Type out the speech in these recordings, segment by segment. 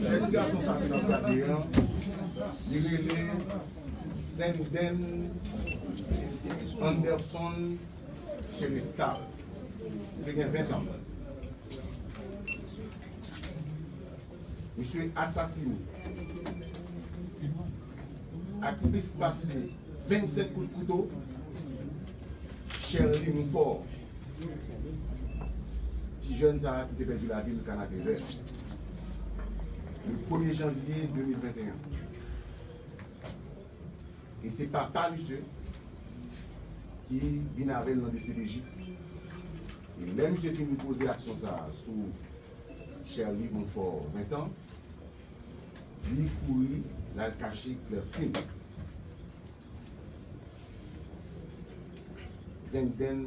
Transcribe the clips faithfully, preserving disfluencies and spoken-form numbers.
Jèn gason sa ke n ap gade an, li rele Zenden Anderson Cherestal. Misye gen ven tan. Misye asasine ak plis pase vennsenk kout kouto Sherly Moufort, ti jèn sa a ki te pèdi lavi l Kanapevè, le premye janvye de mil venteyen. E se papa misye ki vin avè l nan D C P J. E lè misye fin poze aksyon sa a sou Sherly Moufort, ven tan, li kouri, l al kache Klèsin. Zenden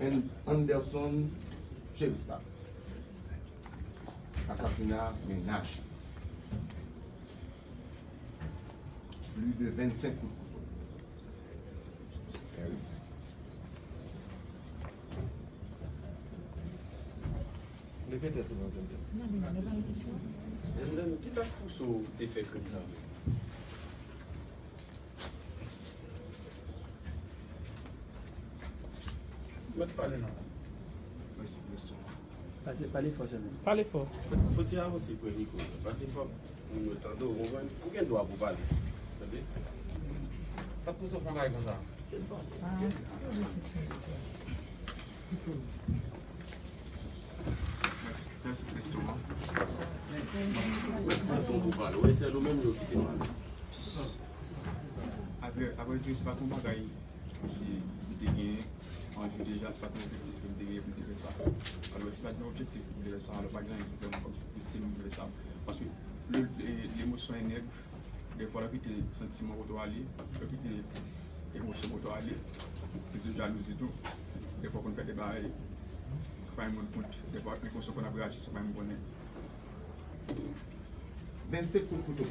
An-, Anderson Cherestal. Asasina mennaj. Plis de vennsenk kout kouto. Leve tèt ou non, Zenden. Zenden, kisa k pouse w te fè krim sa? Mèt pale non. Mèsi pou leson an. Pale, pale fò sèlman. Pale fò. Fò, fò ti avanse pran mikwo a, paske fòk moun yo tande w, konprann? Ou gen dwa pou w pale. Tande? Sa k pouse w fè yon bagay konsa? Mèsi, mèsi pou leson an. Mwen pran ton pou pale. Ou wè, se nou menm yo kite pale. Apre, apre di, se pa t yon bagay si m te genyen anvi deja, se pa t yon objektif ke m te genyen pou m te fè sa. Alò, si pa t yon objektif pou m te fè sa, alò pa gen anyen ki fè m kòmsi pouse m pou m fè sa. Paske le, le, lemosyon e nèg, defwa lè w kite santiman kote w ale, lè w kite emosyon kote w ale, plis de jalouzi tou, defwa w konn fè de bagay ki pa menm rann kont, defwa enkonsyan w konn ap reyaji san w pa menm konnen. Vennsenk kout kouto.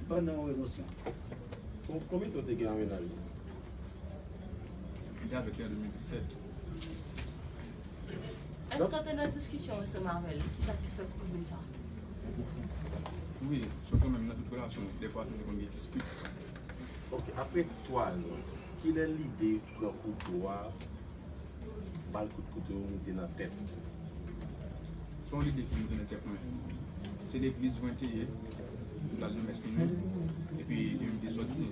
Pandan yon emosyon. Kon-, konbyen tan w te gen ak mennaj ou? Li te avèk li an de mil disèt. Èske w te nan diskisyon ansanm avè l? Kisa ki fè w konnen sa? Wi, se kanmenm nan tout relasyon, defwa toujou konn gen dispit. Ok, apre twa zan, kilè lide pran kouto a, ba l kout kouto yo moute nan tèt? Se pa yon lide ki moute nan tèt mwen. Se legliz mwen te ye, m t al nan mès mwen, epi li menm te sòti.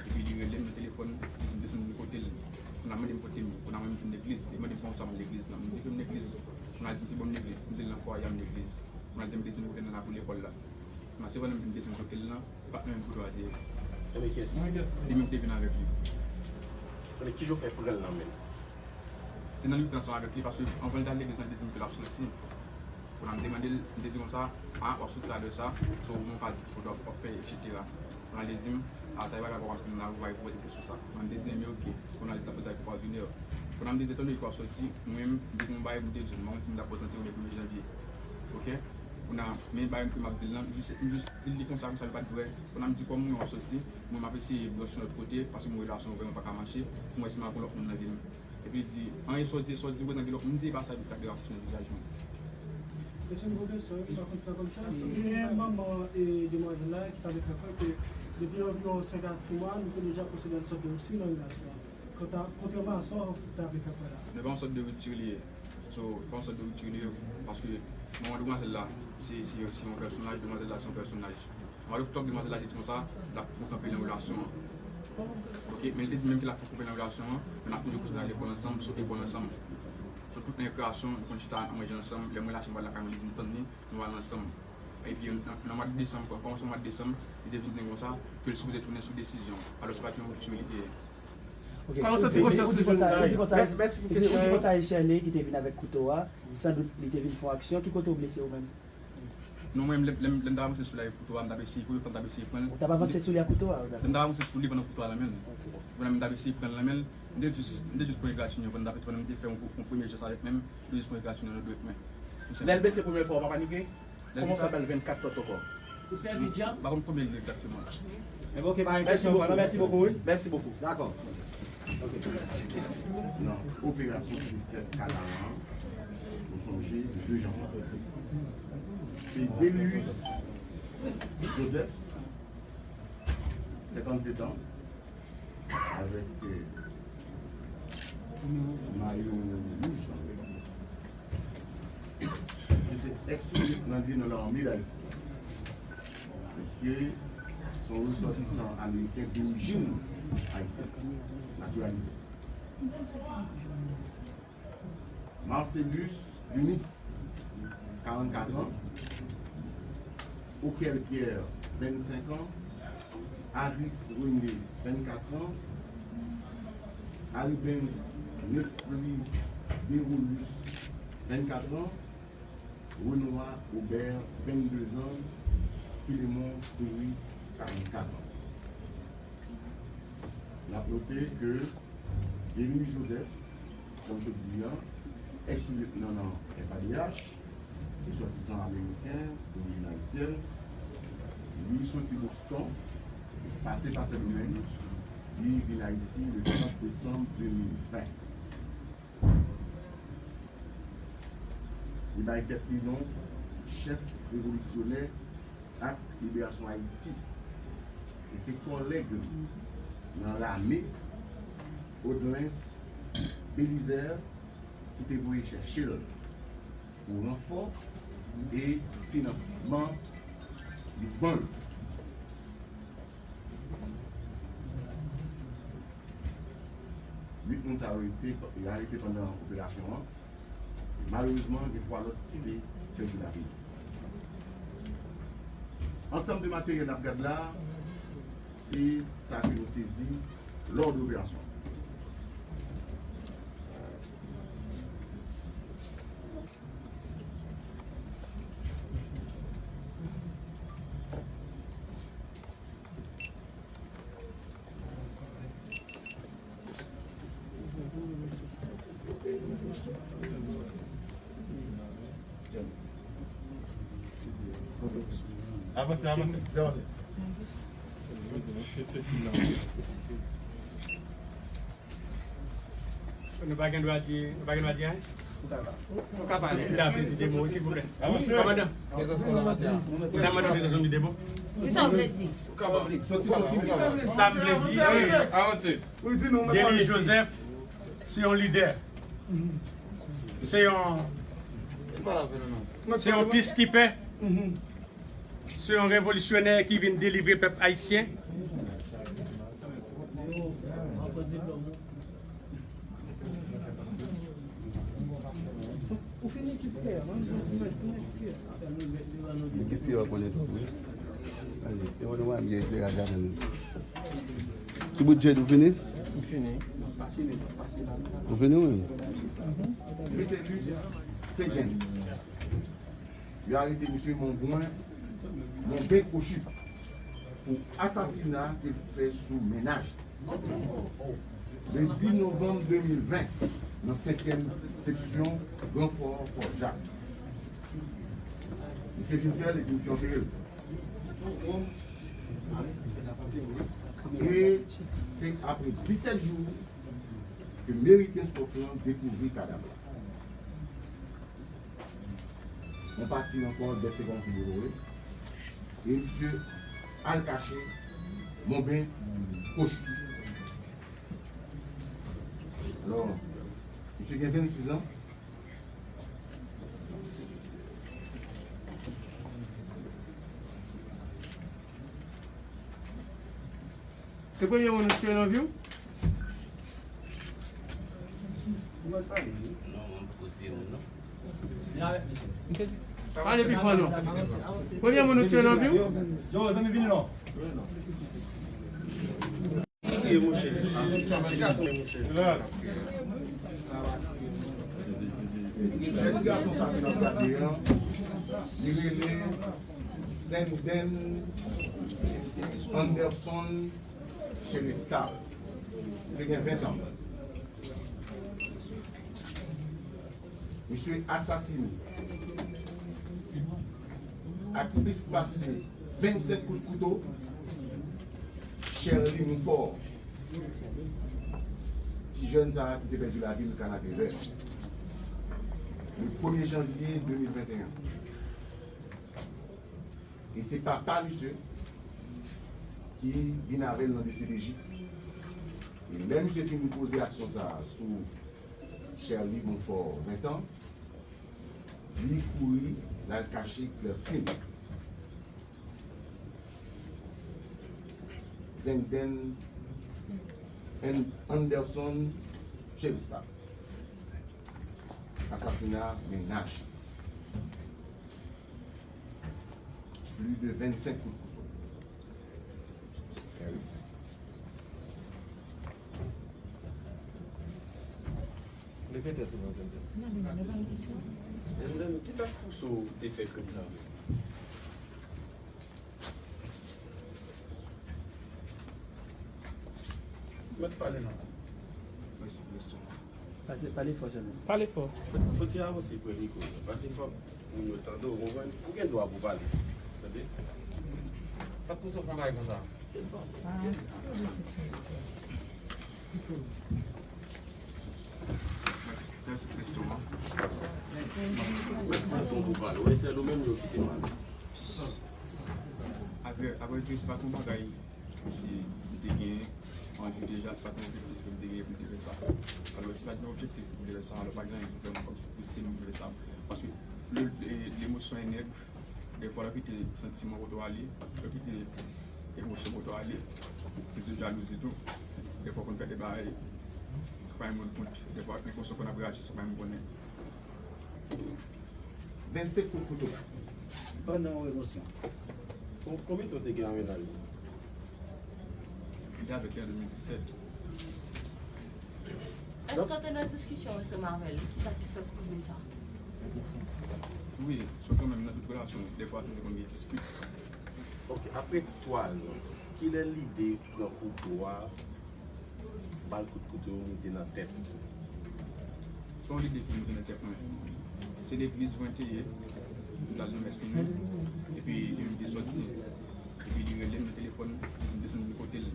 Epi li rele m nan telefòn, li di m desann vin kote l. Kounye a mande m kote m ye. Kounye a mwen m di m legliz. Li mande m kòman sa m legliz lan. M di ke m legliz. Kounye a li di m ki bò m legliz. M di l nan fwaye a m legliz. Kounye a li di m desann kote l nan pou lekòl la. Kounye a se pandan m vin desann kote l lan, e pa t nan menm kote a te ye. Konnen kiyès li? Li menm te vin avèk li. Konnen kijan w fè pran l nan men l? Se nan lite ansanm avèk li, paske anvan l t al legliz lan, li te di m ke l ap soti. Kounye a m te mande l, m te di konsa, a, w ap soti a lè sa, so ou menm w ka di ki kote w ap, w ap fè, etsetera. Kounye a li di m, a, sa e bagay pa w ap fè m la, ou pa poze m kesyon sa. Kounye a m te di, enben oke. Kounye a li di l ap poze avèk ou pa vini. Kounye a m te di, etan done ke w ap soti, mwen menm, m te gen yon bagay pou m te di w, m pa konn si m t ap prezante w le premye janvye. Oke? Kounye a, men bagay ke m ap di l lan, m jis, m jis di l li konsa, konsa li pa t vre. Kounye a m di kòm mwen w ap soti, mwen m ap eseye branche yon lòt kote, paske mwen relasyon vrèman pa ka mache, pou m wè si m ap gen lòt moun nan vi m. Epi li di, anyen sa w di, sa w di, mwen nan gen lòt moun, m di, e pa sa, epi l t ap deranche nan vizaj mwen. Kesyon, nouvo kesyon, m pa konn si l ap konn sa. Èske gen manman e demwazèl la ki ta vle fè kwè ke depi anviwon senk a sis mwa, nou te deja pwosede a yon sòt de ripti nan relasyon an? Kanta, kontrèman a sa w ta vle fè kwè la. Men pa yon sòt de ripti li ye. So, pa yon sòt de ripti li ye, paske manman demwazèl la, se, se, se yon pèsonaj, demwazèl la, se yon pèsonaj. Mwa oktòb, demwazèl la te di konsa, l ap fè kanpe nan relasyon an. Oke, men li te di menm ke l ap fè kanpe nan relasyon an, men n ap toujou kontinye al lekòl ansanm, sot lekòl ansanm. So, tout nan rekreasyon, nou konn chita, n ap manje ansanm. Lè mwen lache m pral lakay mwen, li di m tann li, nou al ansanm. Epi, nan, nan mwa desanm, kòmansman mwa desanm, li te vin di m konsa, ke l sipoze tounen sou desizyon. Alò, se pa t yon ripti li te ye. Ok, ou di konsa, ou di konsa, ou di konsa, e Sherly ki te vin avèk kouto a, sandout li te vin fè yon aksyon, ki kote w blese ou menm? Non, mwen, lè, lè, lè m t ap avanse sou li ak kouto a, m t ap eseye, premye fwa m t ap eseye pran l. Ou t ap avanse sou li ak kouto a? Lè m t ap avanse sou li pandan kouto a nan men l. Ok. Pandan m t ap eseye pran l nan men l, m te jis, m te jis pran egratignan, pandan m t ap, pandan m te fè yon, yon premye jès avèk men m, m te jis pran egratignan nan dwèt mwen. Lè l blese premye fwa, w pa panike? Kòman w fè ba l vennkat lòt ankò? Ou sèvi djab? M pa konn konbyen l ye egzakteman. Enben, ok, pa gen kesyon ankò, non, mèsi bokou, wi. Mèsi bokou. Dakò. Ok. Nan operasyon ki te fèt Kanaran, nou sonje, le de janvye. Se Delius Joseph, senkannsetan, avèk, euh, mayo wouj nan men. Misye se ex-lieutenant nan lame d Ayiti. Misye se yon resòtisan ameriken dorijin ayisyèn, natiralize. Marcellus Lunis, karannkat an. Okel Pierre, vennsenk an. Aris René, vennkat an. Aribens Nefri Derolus, vennkat an. Renoir Aubert, vennde zan. Filemon Touris, karannkat an. N ap note ke Delius Joseph, kòm sot di a, ex-lieutenant nan F A D H, resòtisan ameriken, dorijin ayisyèn, li soti Boston, pase pa Sendomeng, li vin Ayiti le trant desanm de mil ven. Li bay tèt li non chèf revolisyonè ak liberasyon Ayiti. E se kòlèg li nan lame, Audlens Belizaire, ki te voye chèche l pou ranfò e finansman li ban l. Uit moun sa yo rete, yo arete pandan operasyon an. Malerezman, gen twa lòt ki te pèdi lavi yo. Ansanm de materyèl n ap gad la, se sa ke nou sezi lò de operasyon. Avanse, avanse, avanse. Nou pa gen dwa di, nou pa gen dwa di anyen? Ou ka pale. Ou ka pale. Ou ka pale. Di de mo, silvouplè. Kòmandan. Ou ta mande prezantasyon de depo? Kisa w vle di? Sa m vle di, se Delius Joseph, se yon lidè. Se yon, se yon peacekeeper. Se yon revolisyonè ki vin delivre pèp ayisyen. Ou fini ki se a, man? Ki se a konnen tou, wi. Ale, e wè nou wè m gen ekleraj avè nou. Ti bout Jade, ou fini? M fini. Ou fini, wi? Metellus Fegens. Yo arete misye Monbwen, Monben Kochi, pou asasina ke l fè sou mennaj li. Le dis novanm de mil ven, nan senkyèm seksyon Gran Fò, Fò Jak. Misye vin fè l epi misye antere l. E se apre disèt jou ke Meriken Scotland dekouvri kadav la. Yon pati nan kò l bèt te kòmanse devore. E misye al kache Monben Kochi. Alò, misye gen vennsis an. Se premye moun ou tiye nan vi w? Non, mwen poko tiye moun, non. Pale pi fò, non. Premye moun ou tiye nan vi w? Yo, zanmi, vini non. Tiye, monchè. Tiye, monchè. Jèn gason sa ki nan gade an, li rele Zenden Anderson Cherestal. Misye gen ven tan. Misye asasine ak plis pase vennsèt kout kouto Sherly Monfort. Ti jèn sa a ki te pèdi lavi l Kanapevè, le premye janvye de mil venteyen. E se papa misye ki vin avè l nan D C P J. E lè misye fin poze aksyon sa a sou Sherly Montfort, ven tan, li kouri l al kache Clertine. Zenden An-, Anderson Chelista. Asasina mennaj. Plis de vennsenk kout kouto. Leve tèt ou, Zenden. Zenden, kisa k pouse w te fè krim sa a? Mèt pale non. Mèsi pou lestomak. Pale, pale fò sèlman. Pale fò. Fò, fò ti avanse pre mikwo a, paske fòk moun yo tande w, konprann? Ou gen dwa pou w pale. Tande? Sa k pouse w fè yon bagay konsa? Mèsi, mèsi pou lestomak. Mèt pale pou w pale. Ou wè, se nou menm yo kite mal. Apre, apre di, se pa t yon bagay. Si m te gen anvi deja, se pa t yon objektif ke m te gen pou m te fè sa. Alò, si pa t gen objektif pou m te fè sa, alò pa gen anyen pou fè m kòmsi pouse m pou m te fè sa. Paske le, le, lemosyon e nèg, defwa lè w kite santiman kote w ale, lè w kite emosyon kote w ale, plis de jalouzi tou, defwa w konn fè de bagay ki pa menm rann kont, defwa, men konsa w konn ap reyaji san w pa menm konnen. Vennsenk kout kouto. Pandan yon emosyon. Kon-, konbyen tan w te gen an mennaj ou? Li te avèk li an de mil disèt. Èske w te nan diskisyon ansanm avè l? Kisa ki fè w twouve sa? Wi, se kanmenm nan tout relasyon, defwa toujou konn gen dispit. Ok, apre twa zan, kilè lide pran kouto a, ba l kout kouto, mete nan tèt? Se pa yon lide pou m mete nan tèt mwen. Se legliz mwen te ye, m t al nan mès mwen, epi li menm te sòti. Epi li rele m nan telefòn, li di m desann vin kote l.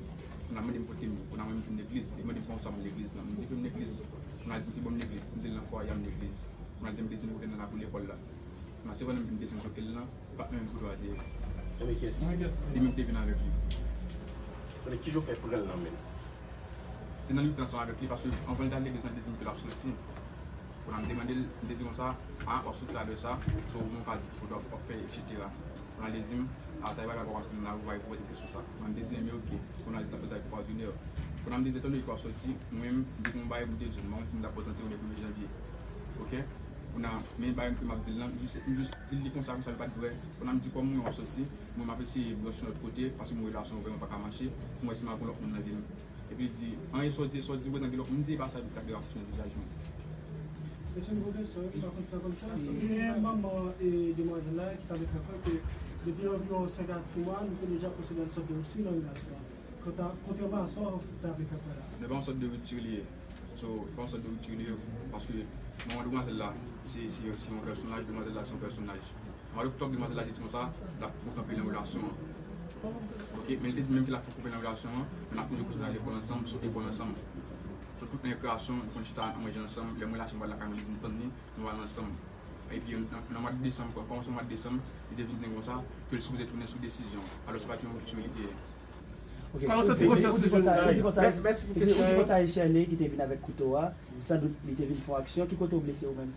Kounye a mande m kote m ye, kounye a mwen m di m legliz. Li mande m kòman sa m legliz lan. M di ke m legliz. Kounye a li di m ki bò m legliz. M di l nan fwaye a m legliz. Kounye a li di m desann kote l nan lakou lekòl la. Kounye a se pandan m vin desann kote l lan, patnè m kouto a te ye. Ebyen kiyès li? Li menm te vin avèk li. Konnen kijan w fè pran l nan men l? Se nan lite ansanm avèk li, paske anvan l t al legliz lan, li te di m ke l ap soti. Kounye a m te mande l, m te di konsa, a, w ap soti a lè sa, so ou menm w ka di ki kote w ap, w ap fè, etsetera. Kounye a li di m, a, sa e bagay pa w ap fè m la, ou pa repoze kesyon sa. Kounye a m te di, enben oke. Kounye a li di l ap poze avèk pastè Junior. Kounye a m te di, etan donné ke w ap soti, mwen menm, m te gen yon bagay pou m te di w, m pa konn si m t ap prezante w le premye janvye. Oke? Kounye a, men bagay ke m ap di l lan, m jis, m jis di l li konsa, konsa, li pa t vrè. Kounye a m di, kòm mwen w ap soti, mwen m ap eseye branche yon lòt kote, paske mwen relasyon an vrèman pa ka mache, pou m wè si m ap gen lòt moun nan vi m. Epi li di, anyen sa w di, sa w di, prezante lòt moun, m di, e pa sa ki t ap deranje nan vizaj mwen. Mesye, nouvo kesyon, m pa konn si n ap konn sa. Gen manman e demwazèl la ki t ap fè kwè ke depi anviwon senk a sis mwa, nou te deja pwosede a yon sòt de ripti nan relasyon an. Kontra-, kontrèman a sa w t ap fè kwè la. Se pa yon sòt de ripti li ye. So, se pa yon sòt de ripti li ye, paske manman demwazèl la, se, se, se yon pèsonaj, demwazèl la, se yon pèsonaj. Mwa oktòb, demwazèl la te di konsa, l ap fouke anpil nan relasyon an. Ok, men li te di menm ke l ap fouke anpil nan relasyon an, men n ap toujou kontinye al lekòl ansanm, sote lekòl ansanm. So, tout nan rekreasyon, nou konn chita, nou manje ansanm, lè mwen la chanm, mwen al lakay mwen, li di m tann li, nou al ansanm. Epi, nan, nan mwa desanm, kòm, kòmanse mwa desanm, li te vin di m konsa, ke l sipoze tounen sou desizyon. Alò, se pa t yon ripti li te ye. Ok, ou di konsa, ou di konsa, ou di konsa, ou di konsa e Sherly ki te vin avèk kouto a, sandout li te vin fè yon aksyon, ki kote w blese ou menm?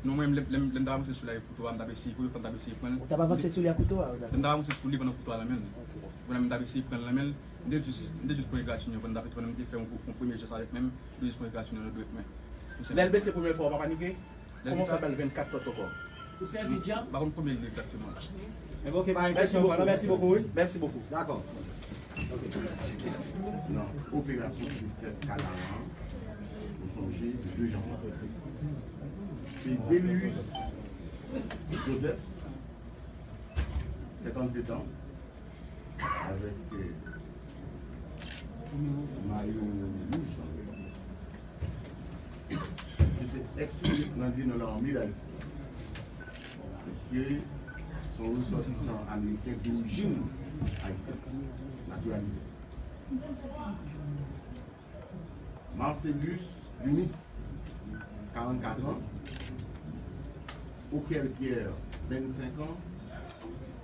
Non, mwen, lè, lè, lè m t ap avanse sou li ak kouto a, m t ap eseye, premye fwa m t ap eseye pran l. Ou t ap avanse sou li ak kouto a? Lè m t ap avanse sou li pandan kouto a nan men l. Ok. Pandan m t ap eseye pran l nan men l, m te jis, m te jis pran egratignan pandan m t ap, pandan m te fè yon, yon premye jès avèk men m, m te jis pran egratignan nan dwèt mwen. Tou senpleman. Lè l blese premye fwa, w pa panike? Kòman w fè ba l vennkat lòt ankò? Ou sèvi dyab? M pa konn konbyen li egzakteman. Ebyen, ok, pa gen kesyon ankò non, mèsi bokou, wi. Mèsi bokou. Dakò. Ok. Nan operasyon ki te fèt Kalaran, nou sonje, le de janvye. Se Delius Joseph, sètannsèt an, avèk, euh, mayo wouj nan men l. Misye se ex-sous-lieutenant nan lame d'Haïti. Misye se yon resòtisan ameriken dorijin ayisyen, natiralize. Marcellus Eunice, karannkat an. Okel Pierre, vennsenk an.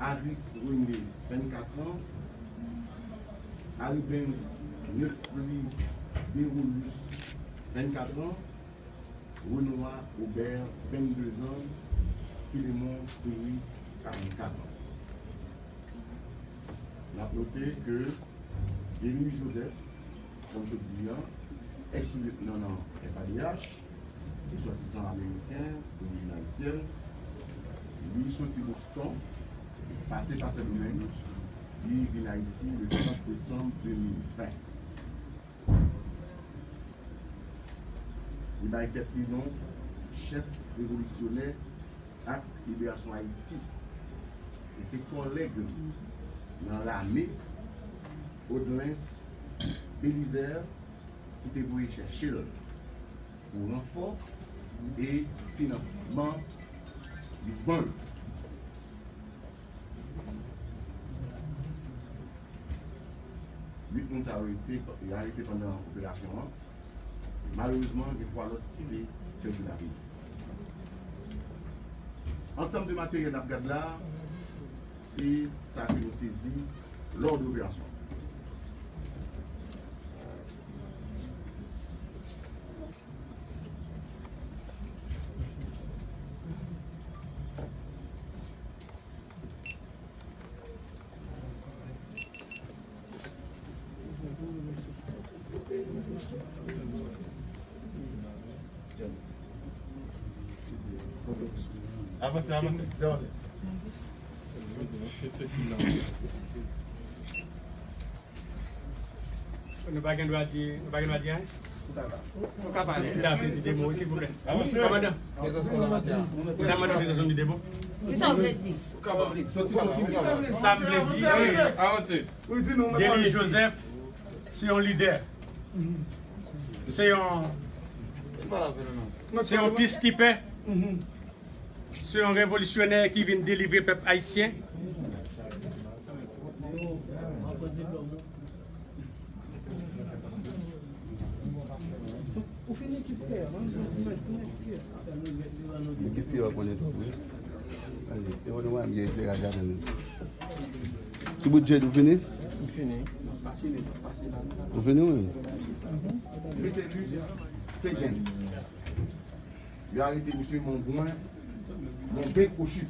Aris René, vennkat an. Aribens Nefli Derolus, vennkat an. Renoir Aubert, vennde zan. Philemon Théris, karannkat an. N ap note ke Denis Joseph, kòm sot di an, èks-soulyetan nan F A D H, resòtisan ameriken, dorijin ayisyèn, li soti Boston, pase pa Sendomeng, li vin Ayiti le trant desanm de mil ven. Li bay tèt li non chèf revolisyonè ak liberasyon Ayiti. E se kòlèg li nan lame, Audlens Belizaire, ki te voye chèche l pou ranfò e finansman li ban l. Uit moun sa yo rete, yo arete pandan operasyon an. Malerezman, gen twa lòt ki te pèdi lavi yo. Ansanm de materyèl n ap gad la, se sa ke nou sezi lò de operasyon. Avanse, avanse, avanse. Nou pa gen dwa di, nou pa gen dwa di anyen? Ou ka pale. Ou ka pale. Ti David, di de mo, silvouplè. Kòmandan. Sa mandan prezantasyon di de mo. Kisa w vle di? Sa m vle di, se Denis Joseph, se yon lidè. Se yon, se yon peacekeeper. Se yon revolisyonè ki vin delivre pèp ayisyen. Ou fini ki se a, non? Ki se a konnen tou, wi. Alè, e wè nou wè m gen ekleraj avè nou. Ti bout Jed, ou fini? M fini. Pase li, pase la. Ou fini, wi? Metellus Fedens. Yo arete misye Monbwen, Monben Kochi,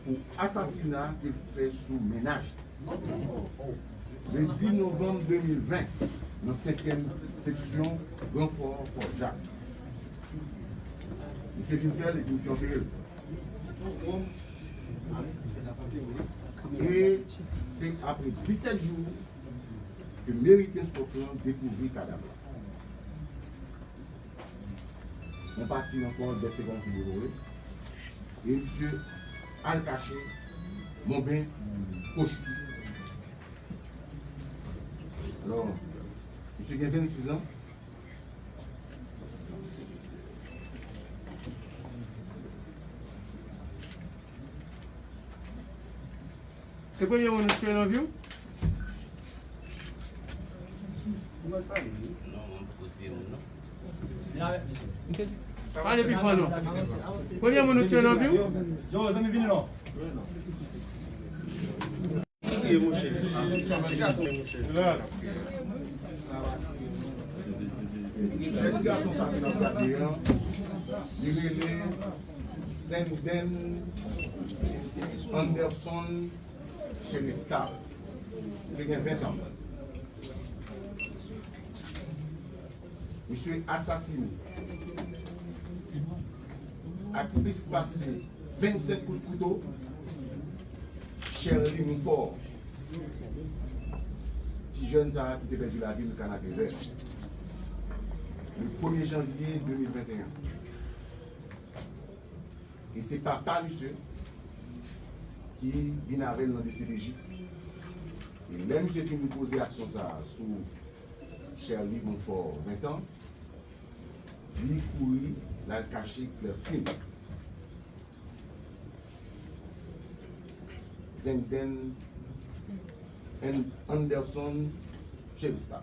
pou asasina ke l fè sou mennaj li. Le dis novanm de mil ven, nan senkyèm seksyon Gran Fò, Fò Jak. Misye vin fè l epi misye antere l. E se apre disèt jou ke Meriken Scotland dekouvri kadav la. Yon pati nan kò l bèt te kòmanse devore, e misye al kache Monben Kochi. Alò, misye gen vennsis zan. Se premye moun ou tchwe nan vi w? Non, mwen poko siye moun nan. Pale pi fò non. Premye moun ou tchwe nan vi w? Yo, zanmi, vini non. Siye mouche. Siye mouche. Jèn gason sa ke n ap gade an, li rele Zenden Anderson Chelestal. Misye gen ven tan. Misye asasine ak plis pase vennsenk kout kouto Sherly Monfort, ti jèn sa a ki te pèdi lavi l Kanapevè, le premye janvye de mil venteyen. E se papa misye ki vin avè l nan D C P J. E lè misye fin poze aksyon sa a sou Sherly Monfort, ven tan, li kouri l al kache Clercine. Zenden An-, Anderson Chelestal.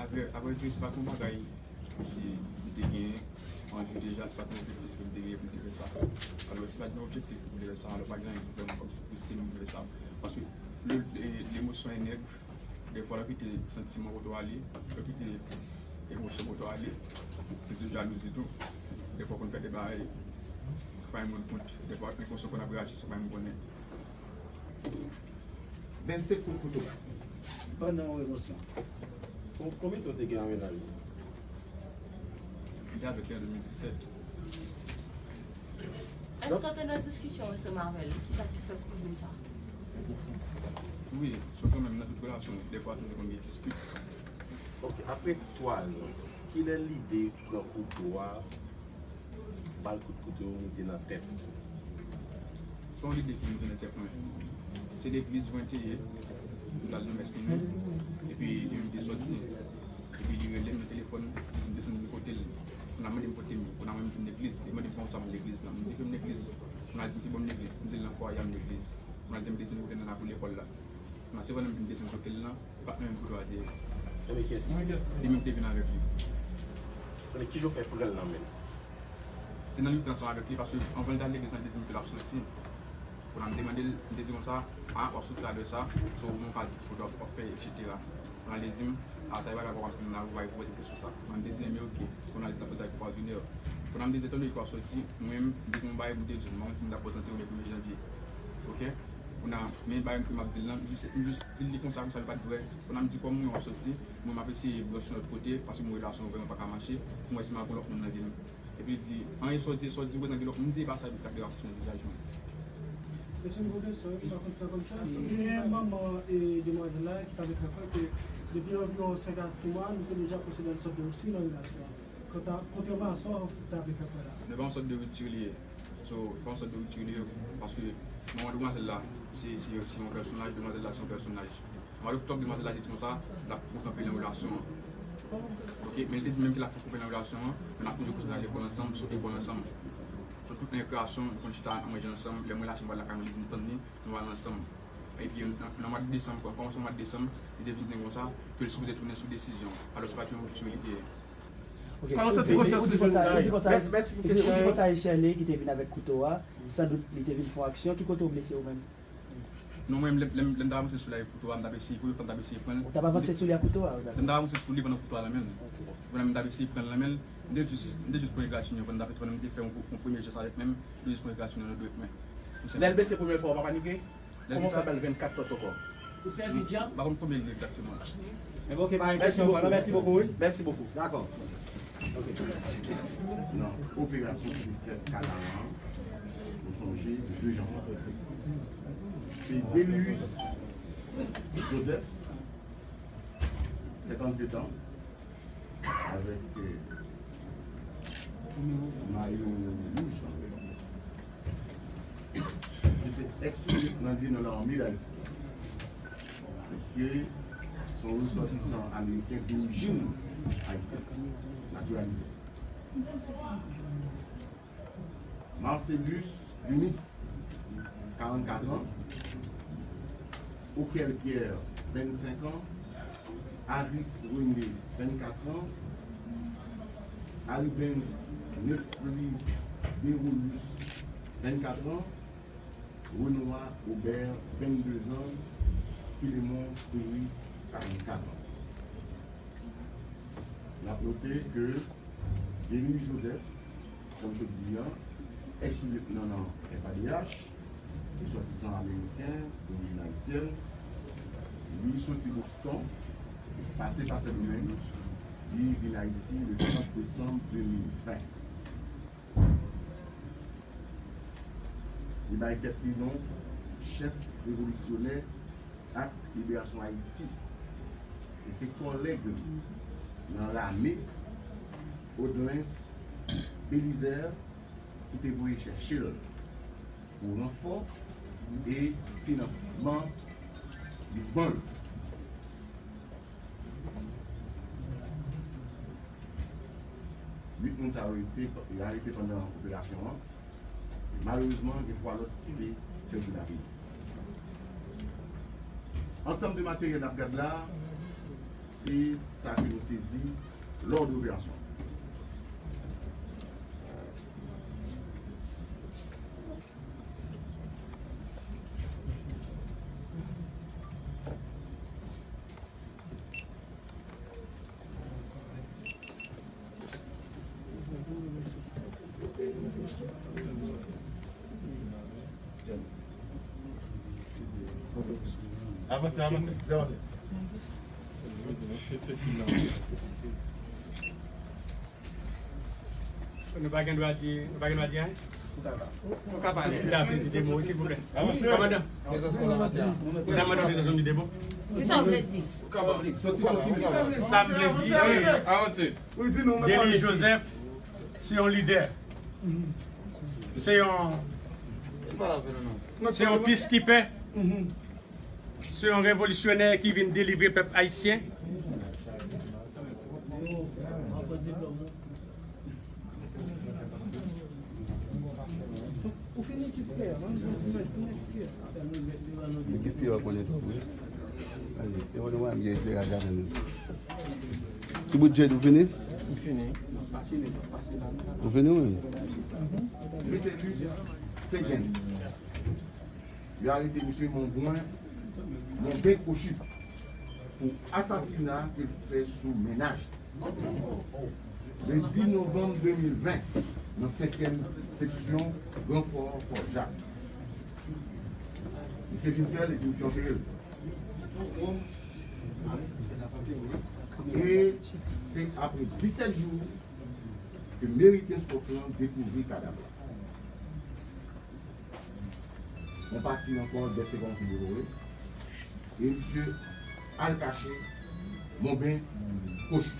Apre, apre di, se pa t yon bagay, si m te genyen, an jou deja, se pa t yon objektif ke m te genyen pou m te fè sa. Alò, si pa t yon objektif pou m te fè sa, alò, pa gen anyen pou fè m kòmsi pou si m te fè sa. Paske le, le, lemosyon e nèg, defwa, lè w kite santiman pote w ale, lè w kite emosyon pote w ale, se sou jalouzi tou. Defwa, w konn fè de bagay, pa menm rann kont. Defwa, enkonsyan konn ap reyaji san pa menm konnen. Vennsenk kout kouto. Pandan yon emosyon. Kon-, konbyen tan w te gen an mennaj ou? M te avèk li an de mil disèt. Èske w te nan diskisyon ansanm avè l? Kisa ki fè w rive sa? Wi, se kanmenm nan tout relasyon, defwa toujou konn gen dispit. Ok, apre twa zan, kilè lide pran kouto a, ba l kout kouto, mete nan tèt? Se pa yon lide ki moute nan tèt mwen. Se legliz mwen te ye, m t al nan mès mwen, epi li menm te sòti, epi li rele m nan telefòn, li di m desann vin kote l. Kounye a mande m kote m ye, kounye a mwen m di m legliz, li mande m kòman sa m legliz la, m di ke m legliz, kounye a li di m ki bò m legliz, m di l nan fwaye a m legliz, kounye a li di m desann kote l nan lakou lekòl la, kounye a se pandan m vin desann kote l lan, e pa t nan menm kouto a te ye. Konnen kiyès li? Li menm te vin avèk li. Konnen kijan w fè pran l nan men l? Se nan lite ansanm avèk li, paske anvan l te al legliz lan, li te di m ke l ap soti. Kounye a m te mande l, m te di konsa, a, w ap soti alè sa, so, ou menm w ka di ki kote w ap fè, etsetera. Kounye a li di m, a, sa e bagay pa w ap fè m la, ou pa repoze kesyon sa. Kounye a m te di, enben, oke. Kounye a li di l ap poze ak pou Junior. Kounye a m te di, etan donne ke w ap soti, mwen menm, m te gen yon bagay pou m te di w, m pa konn si m t ap prezante w oubyen pou Mezanvye. Oke? Kounye a, men bagay ke m ap di l lan, m jis, m jis di l li konsa, konsa li pa t vrè. Kounye a m di, kòm mwen w ap soti, mwen m ap eseye branche yon lòt kote, paske mwen relasyon an vrèman pa ka mache, pou m wè si m ap gen lòt moun nan vi m. Epi li di, anyen sa w di, sa w di, mwen tanke lòt moun di, e pa sa, epi l t ap deranje nan vizaj mwen. Mesye, nouvo kesyon, wi, m pa konn si n ap konn sa. Gen manman e demwazèl la ki t ap fè kwè ke depi anviwon senk a sis mwa, nou te deja posede yon sòt de ripti nan relasyon an. Kanta, kontrèman a sa w ta vle fè kwè la. Non, e pa yon sòt de ripti li ye. So, e pa yon sòt de ripti li ye, paske manman demwazèl la, se, se, se yon pèsonaj, demwazèl la, se yon pèsonaj. Mwa oktòb, demwazèl la te di konsa, l ap fè kanpe nan relasyon an. Oke, men li te di menm ke l ap fè kanpe nan relasyon an, men n ap toujou kontinye al lekòl ansanm, sot lekòl ansanm. So, tout nan rekreasyon, nou konn chita, n ap manje ansanm, lè mwen la, si m pral lakay mwen, li di m tann li, nou al ansanm. Epi, nan, nan mwa desanm, kòmansman mwa desanm, li te vin di m konsa, ke l sipoze tounen sou desizyon. Alò, se pa t yon ripti li te ye. Ok, ou di konsa, ou di konsa, ou di konsa, ou di konsa e Shirley ki te vin avèk kouto a, sandout li te vin fè yon aksyon, ki kote w blese ou menm? Non, mwen, lè, lè, lè m t ap avanse sou li ak kouto a, m t ap eseye, premye fwa m t ap eseye pran l. Ou t ap avanse sou li ak kouto a? Lè m t ap avanse sou li pandan kouto a nan men l. Ok. Pandan m t ap eseye pran l nan men l, m te jis, m te jis pran egratignan pandan m t ap, pandan m te fè yon, yon premye jès avèk men m, m te jis pran egratignan nan dwèt mwen. Tou senpleman. Lè l blese premye fwa, ou pa panike? Kòman w fè ba l vennkat lòt ankò? Ou sèvi djab? M pa konn konbyen l ye egzakteman. Enben, ok, pa gen kesyon ankò, non, mèsi bokou, wi. Mèsi bokou. Dakò. Ok. Nan operasyon ki te fèt Kalaran, nou sonje, de de janvye. Se Delius Joseph, senkannsetan, avèk, euh, mayo wouj lan. Misye se ex-lieutenant de l'armée d'Haïti. Misye se yon resòtisan ameriken dorijin ayisyèn, natiralize. Marcellus Lunis, karannkat an, Okel Pierre, vennsenk an, Aris René, vennkat an, Aribens Nefri Derolus, vennkat an, Renois Aubert, vennde zan, Philemon Peris, karannkat an. N ap note ke Denis Joseph, kòm sot di a, ex-lieutenant nan F A D H, Resòtisan ameriken, dorijin ayisyèn, li soti Boston, pase pa Sendomeng, li vin Ayiti le trant desanm de mil ven. Li bay tèt li non chèf revolisyonè ak liberasyon Ayiti. E se kòlèg li nan lame, Audlens Belizaire, ki te voye chèche l pou ranfò e finansman li ban l. Uit moun sa yo te, yo arete pandan operasyon an. Malerezman, gen twa lòt ki te pèdi lavi yo. Ansanm de materyèl n ap gad la, se sa ke nou sezi lò de operasyon. Avanse, avanse, avanse. Nou pa gen dwa di, nou pa gen dwa di anyen? Ou ka pale, David, di de mo, silvouplè. Kòmandan. Sa mwen te bezwen di de mo. Sa m vle di. Sa m vle di, se Delly Joseph, se yon lidè. Se yon, se yon peacekeeper. Se yon revolisyonè ki vin delivre pèp ayisyen. Ti bout Jed, ou fini? M fini. Ou fini, wi. Metellus Fegens. Yo arete misye Monbwen, Monben Kochi, pou asasina ke l fè sou mennaj li. Le dis novanm de mil ven, nan senkyèm seksyon Gran Fò, Fò Jak. Misye vin fè l epi misye antere l. E se apre disèt jou ke Meriken Scotland dekouvri kadav la. Yon pati nan kò l bèt te kòmanse devore, e misye al kache Monben Kochi.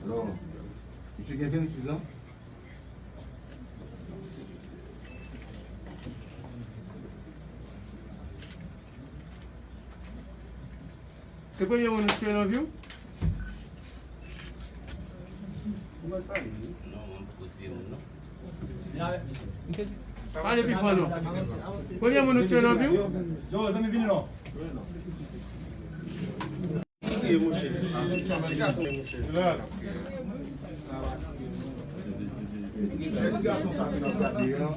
Alò, misye gen vennsis an. Se premye moun ou tiye nan vi w? Non, mwen poko tiye moun, non. Pale pi fò, non. Premye moun ou tiye nan vi w? Yo, zanmi, vini non. Tiye mouche. Tiye gason mouche. Jèn gason sa ke n ap gade an,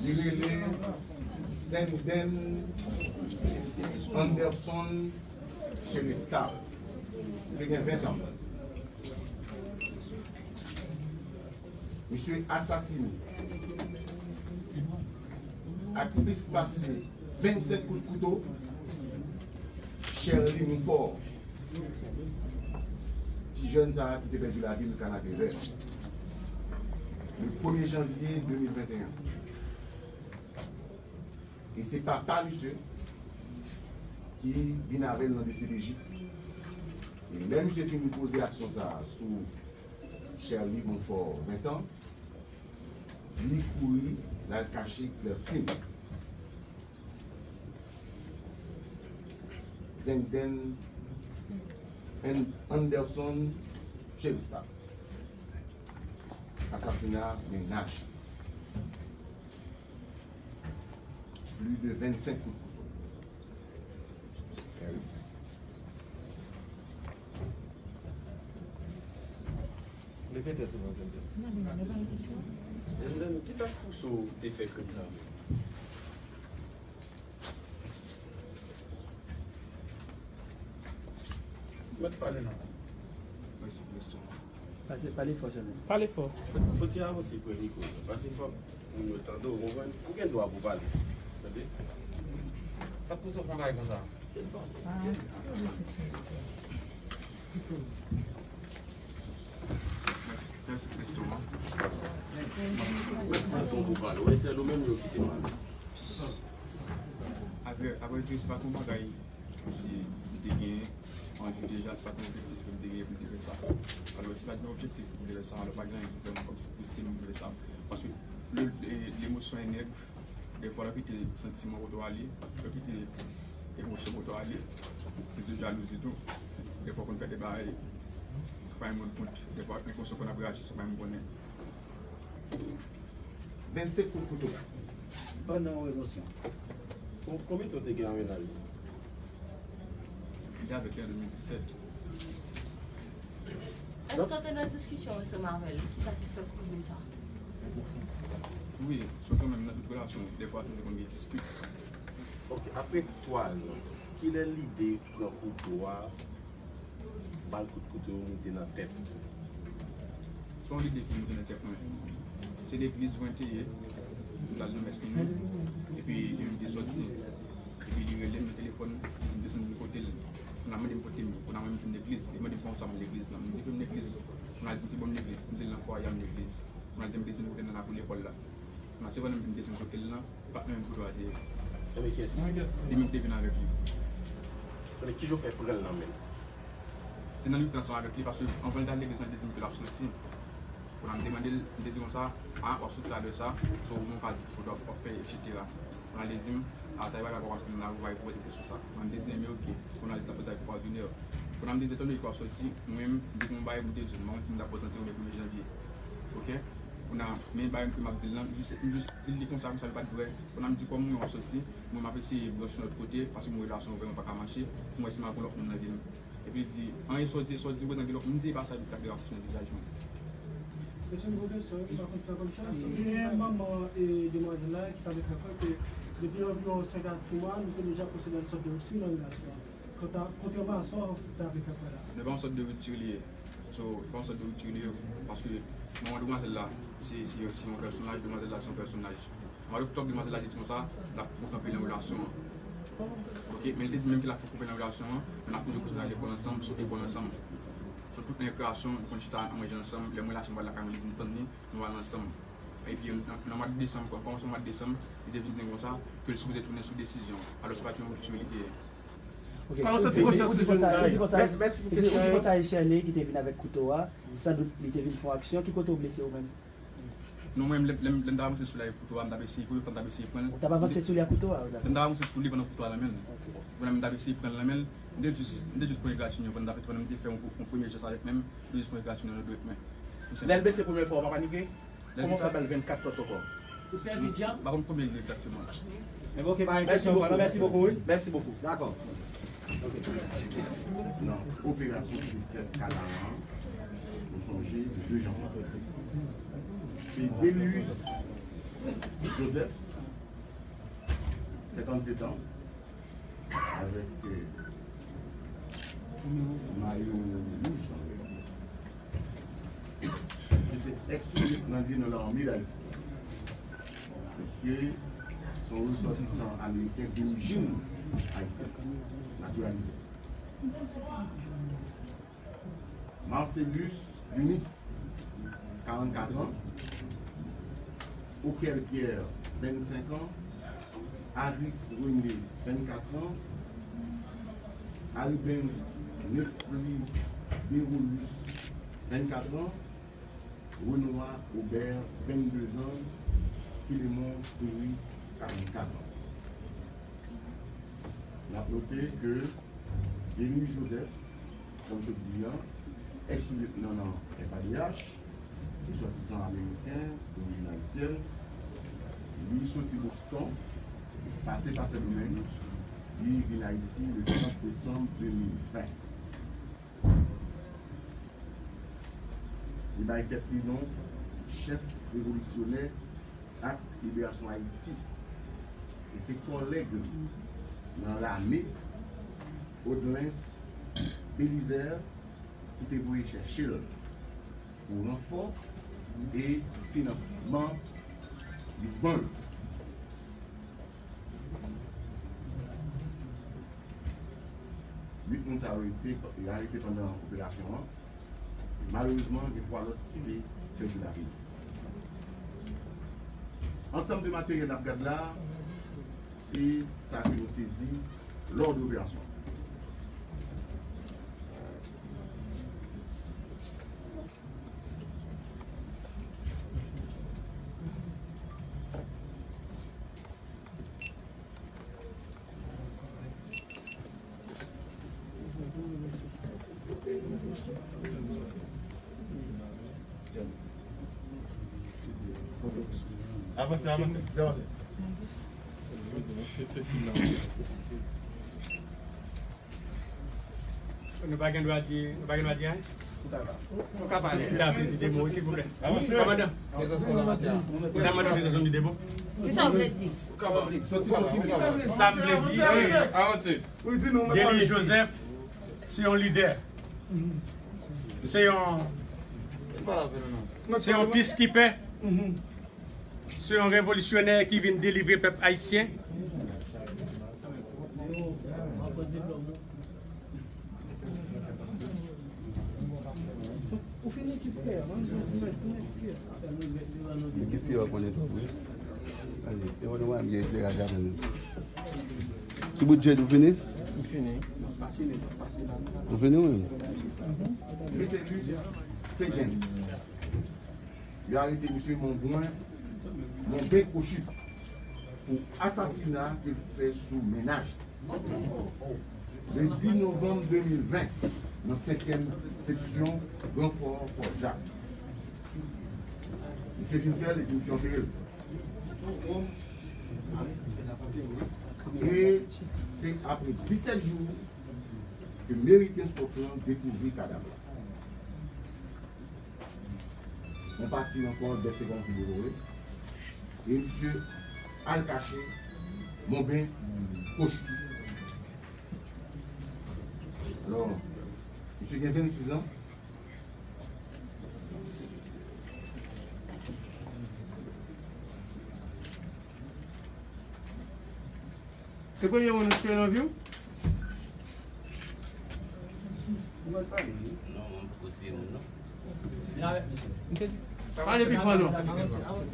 li rele Zenden Anderson Cherestal. Misye gen ven tan. Misye asasine ak plis pase vennsenk kout kouto Sherly Monfort, ti jèn sa a ki te pèdi lavi l Kanadevè, le premye janvye de mil venteyen. E se papa misye ki vin avè l nan D C P J. E lè misye fin poze aksyon sa a sou Sherly Monfort, ven tan, li kouri, l al kache Clertine. Zenden An-, Anderson Cherestal. Asasina mennaj. Plis de vennsenk kout kouto. Leve tèt ou non, Zenden. Zenden, kisa k pouse w te fè krim sa menm? Mèt pale non. Mèsi pou kesyon. Pale, pale fò sèlman. Pale fò. Fò, fò ti avanse pran mikwo. Paske fò, Moun yo tande w, konprann? Ou gen dwa pou w pale. Tande? Sa pouse w fè yon bagay konsa? Mèsi, mèsi, mèsi, Thomas. Mwen pran ton pou pale. Wè, se nou menm yo kite pale. Apre, apre di, se pa t yon bagay, si m te gen anvi deja, se pa t yon objektif ke m te gen pou m te fè sa. Alò, si pa t yon objektif pou m te fè sa, alò, pa gen anyen pou fè m kòmsi pou si m vle sa. Paske le, le, lemosyon e nèg, defwa, lè w kite santiman kote w ale, lè w kite emosyon kote w ale, kriz de jalouzi tou, defwa, w konn fè de bagay ki pa menm rann kont, defwa, enkonsyan w konn ap reyaji san w pa menm konnen. Vennsenk kout kouto. Pandan yon emosyon. Kon-, konbyen tan w te gen an mennaj ou? M te avèk li an de mil disèt. Èske w te nan diskisyon ansanm avè l? Kisa ki fè w rive sa? Wi, sou kanmenm nan tout relasyon, defwa toujou konn gen dispit. Ok, apre twa zan, kilè lide pran kouto a, ba l kout kouto yo moute nan tèt? Se pa yon lide ki moute nan tèt mwen. Se legliz mwen te ye, m t al nan mès mwen, epi li menm te sòti. Epi li rele m nan telefòn, li di m desann vin kote l. Kounye a mande m kote m ye. Kounye a mwen m di m legliz. Li mande m kòman sa m legliz lan. M di ke m legliz. Kounye a li di m ki bò m legliz. M di l nan fwaye a m legliz. Kounye a li di m desann kote l nan lakou lekòl la. Kounye a se pandan m vin desann kote l lan, e pa t nan menm kouto a te ye. Ebyen kiyès li? Li menm ki te vin avèk li. Ebyen kijan w fè pran l nan men l? Se nan lite ansanm avèk li, paske anvan l t al legliz lan, li te di m ke l ap soti. Kounye a m te mande l, m te di konsa, a, w ap soti a lè sa, so ou menm w ka di ki kote w ap fè, etsetera. Kounye a li di m, a, sa e bagay pa w ap fè m la, ou pa repoze kesyon sa. Kounye a m te di, enben oke. Kounye a li t ap poze avèk Wagner. Kounye a m te di, etan done ke w ap soti, mwen menm, m te gen yon bagay pou m te di w, m pa konn si m t ap prezante w oubyen pou m janvye. Oke? Kounye a, men bagay ke m ap di l lan, m jis, m jis di l li konsa, konsa, li pa t vrè. Kounye a m di, kòm mwen w ap soti, mwen m ap eseye branche yon lòt kote, paske mwen relasyon an vrèman pa ka mache, pou m wè si m ap gen lòt moun nan vi m. Epi li di, anyen sa w di, sa w di, ou gentan gen lòt moun, m di, e pa sa, epi sa k te raproche nan vizaj mwen. Mesye, nouvo kesyon, m pa konn si n ap konn sa. Ebyen, manman e demwazèl la ki t ap fè kwè ke depi anviwon senk a sis mwa, nou te deja pwosede a yon sòt de ripti nan relasyon an. Kontra-, kontrèman a sa w te ap fè kwè la. Men pa yon sòt de ripti li ye. So, pa yon sòt de ripti li ye, paske manman demwazèl la, se, se, se yon pèsonaj, demwazèl la, se yon pèsonaj. Mwa oktòb, demwazèl la te di konsa, l ap fè kanpe nan relasyon an. Oke, men li te di menm ke l ap fè kanpe nan relasyon an, men n ap toujou kontinye al lekòl ansanm, sot lekòl ansanm. So, tout nan rekreasyon, nou konn chita, nou manje ansanm, lè mwen la chanm, m pral lakay mwen, li di m tann li, nou al ansanm. Epi, nan, nan mwa desanm, kò-, kòmanse mwa desanm, li te vin di m konsa, ke l sipoze tounen sou desizyon an. Alò, se pa t yon ripti li te ye. Ok, ou di konsa, ou di konsa, ou di konsa, ou di konsa, e Shirley ki te vin avèk kouto a, sandout li te vin fè yon aksyon, ki kote w blese ou menm? Non, mwen, lè, lè, lè m t ap avanse sou li a kouto a, m t ap eseye, pou yon fwa m t ap eseye pran l. Ou t ap avanse sou li a kouto a? Lè m t ap avanse sou li pandan kouto a nan men l. Ok. Pandan m t ap eseye pran l nan men l, m te jis, m te jis pran egratinyè, pandan m t ap, pandan m te fè yon, yon premye jès avèk men m, m te jis pran egratinyè nan dwèt mwen. Tou senpleman. Lè l blese premye fwa, ou pa panike? Kòman w fè ba l vennkat lòt ankò? Ou sèvi dyab? M pa konn konbyen li egzakteman. Ebyen, ok, pa gen kesyon ankò, non, mèsi bokou, wi. Mèsi bokou. Dakò. Ok. Nan operasyon ki te fèt Kanaran, nou sonje, le de janvye. Se Delius Joseph, senkannsèt an, avèk, euh, mayo wouj nan men. Misye se ex-lieutenant nan lame d'Ayiti. Misye se yon resòtisan ameriken dorijin ayisyèn, natiralize. Marcellus Eunice, karannkat an. Oker Pierre, vennsenk an. Aris René, vennkat an. Aribens Nefli Derolus, vennkat an. Renoir Aubert, vennde zan. Philemon Peris, karannkat an. N ap note ke Denis Joseph, kòm sot di an, ex-lieutenant nan F A D H, resòtisan ameriken, dorijin ayisyèn, li soti Boston, pase pa Sendomeng, li vin Ayiti le trant desanm de mil ven. Li bay tèt li non chèf revolisyonè ak liberasyon Ayiti. E se kòlèg li nan lame, Audlens Belizaire, ki te voye chèche l pou ranfò e finansman Li ban l. Uit moun sa yo rete, arete pandan operasyon an. Malerezman, gen twa lòt ki te pèdi lavi yo. Ansanm de materyèl n ap gad la, se sa ke nou sezi lò de operasyon. Avanse, avanse, avanse. Nou pa gen dwa di, nou pa gen dwa di anyen? Nou ka pale. N ta vle di de mo, silvouplè. Kòmandan. Sa mande de zòm de mo. Ki sa w vle di? Sa m vle di, se Guerrier Joseph, se yon lidè. Se yon, se yon peacekeeper. Se yon revolisyonè ki vin delivre pèp ayisyen. Ti bout djèd, ou fini? M fini. Ou fini, wi? Metellus Fedens. Yo arete misye Monbwen, Monben Kochi, pou asasina ke l fè sou mennaj. Le dis novanm de mil ven, nan senkyèm seksyon Gran Fò, Fò Jak. Misye vin fè l epi misye antere l. E se apre disèt jou ke Meri Kenskòf lan dekouvri kadav la. Yon pati nan kò l bèt te kòmanse devore. E misye al kache Monben Kochi. Alò, misye gen vennsis an. Se premye moun ou tiye nan vi w? Non, mwen poko tiye moun, non. Pale pi fò, non.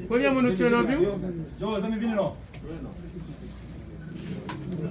Premye moun ou tiye nan vi w? Yo, zanmi, vini non.